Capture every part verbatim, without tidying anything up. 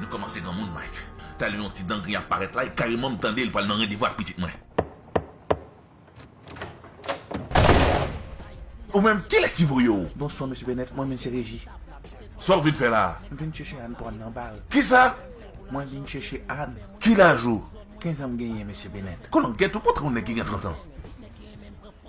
Nou kòmanse granmoun, Mike. Talè yon ti dangri ap parèt la, e kareman m tande l pral nan randevou ak pitit mwen. Ou menm, kilès ki voye w? Bonswa, mesye Bennett. Mwen menm se Reji. Sa w vin fè la a? M vin chèche Ann pou Ann nan bal. Kisa? Mwen vin chèche Ann. Ki laj ou? Kenz an m genyen, mesye Bennett. Kòman gèt ou montre yon nèg ki gen trant an?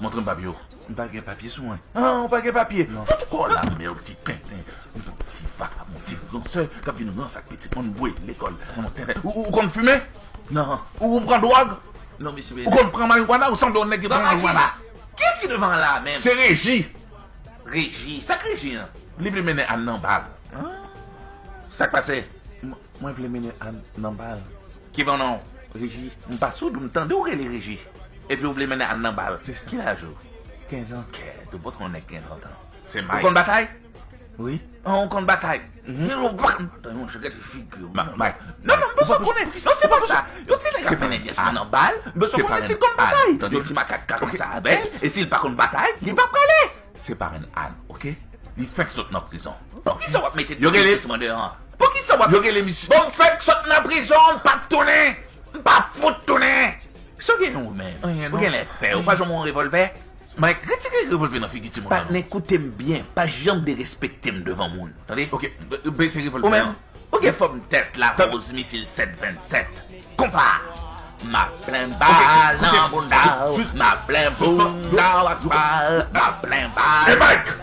Montre m papye w. M pa gen papye sou mwen. Ah, ou pa gen papye? Non. Fout kò w la, men yon ti tenten. Yon ti vakabon, ti ransè, k ap vin ranse ak pitit moun, voye l lekòl. Yon tenten. Ou, ou konn fimen? Non. Ou, ou pran dwòg? Non, mesye Bennett. Ou konn pran marijuana? Ou sanble yon nèg ki pran marijuana. Kiyès ki devan an la menm? Se Reji. Reji? Sa k Reji an? Li vle mennen Ann nan bal. Ah. Sa k pase? M-, mwen vle mennen Ann nan bal. Ki bon non? Reji. M pa soud, m tande w rele Reji. Epi w vle mennen Ann nan bal. Se sa. Ki laj ou? Kenz an. Kèt, ou pa twò nèg gen trant an. Se Mike. Ou konn batay? Wi. An, ou konn batay? Mhm. Men ou pa konn batay, monchè, gade figi w. Ma-, Mike. Non, non, m bezwen konnen. Non, se pa sa. Yon ti nèg ap mennen pyès mwen nan bal, m bezwen konnen si l konn batay. Yon ti makak ka konsa avè m, e si l pa konn batay, li pa prale. Se parenn Ann, oke? Li fenk sot nan prizon. Poukisa w ap mete tout sispann deyò an? Poukisa w ap... Yo rele misye. Bon, m fenk sot nan prizon, m p ap tounen. M p ap fout tounen. Sa w genyen ou menm? Anyen non. Ou genlè pè, ou pa janm yon revòlvè? Mike, retire revòlvè nan figi timoun nan non. Patnè, koute m byen, pa janm derespekte m devan moun, tande? Oke, bese revòlvè an. Ou menm? Ou gen fòm tèt la koz misil sèt vennsèt. Konpa! M ap plen bal nan bounda w, m ap plen bounda w ak bal, m ap plen bal. Hey Mike!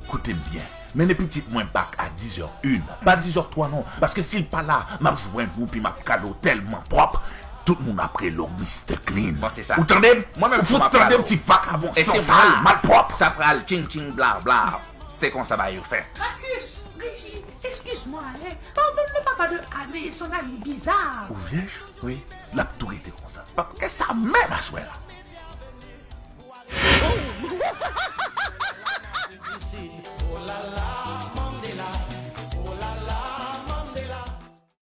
Koute m byen. Mennen pitit mwen bak a dizè en. Pa dizè twa non. Paske si l pa la, m ap jwenn ou pi m ap kale w tèlman pwòp. Tout moun ap rele w Mister Clean. Bon, se sa. Ou tande m? Mwen menm tou m ap kale w. Ou fout tande m ti vakabon sansal, malpwòp. Sa pral tching tching bla bla. Se konsa bagay yo fèt. Marcus, Reji, excuse-moi, hein. Pardonne-le, papa de Anne et son ami bizarre. Ou vyèj? Wi. L ap tou rete konsa. Paske sa menm aswè la.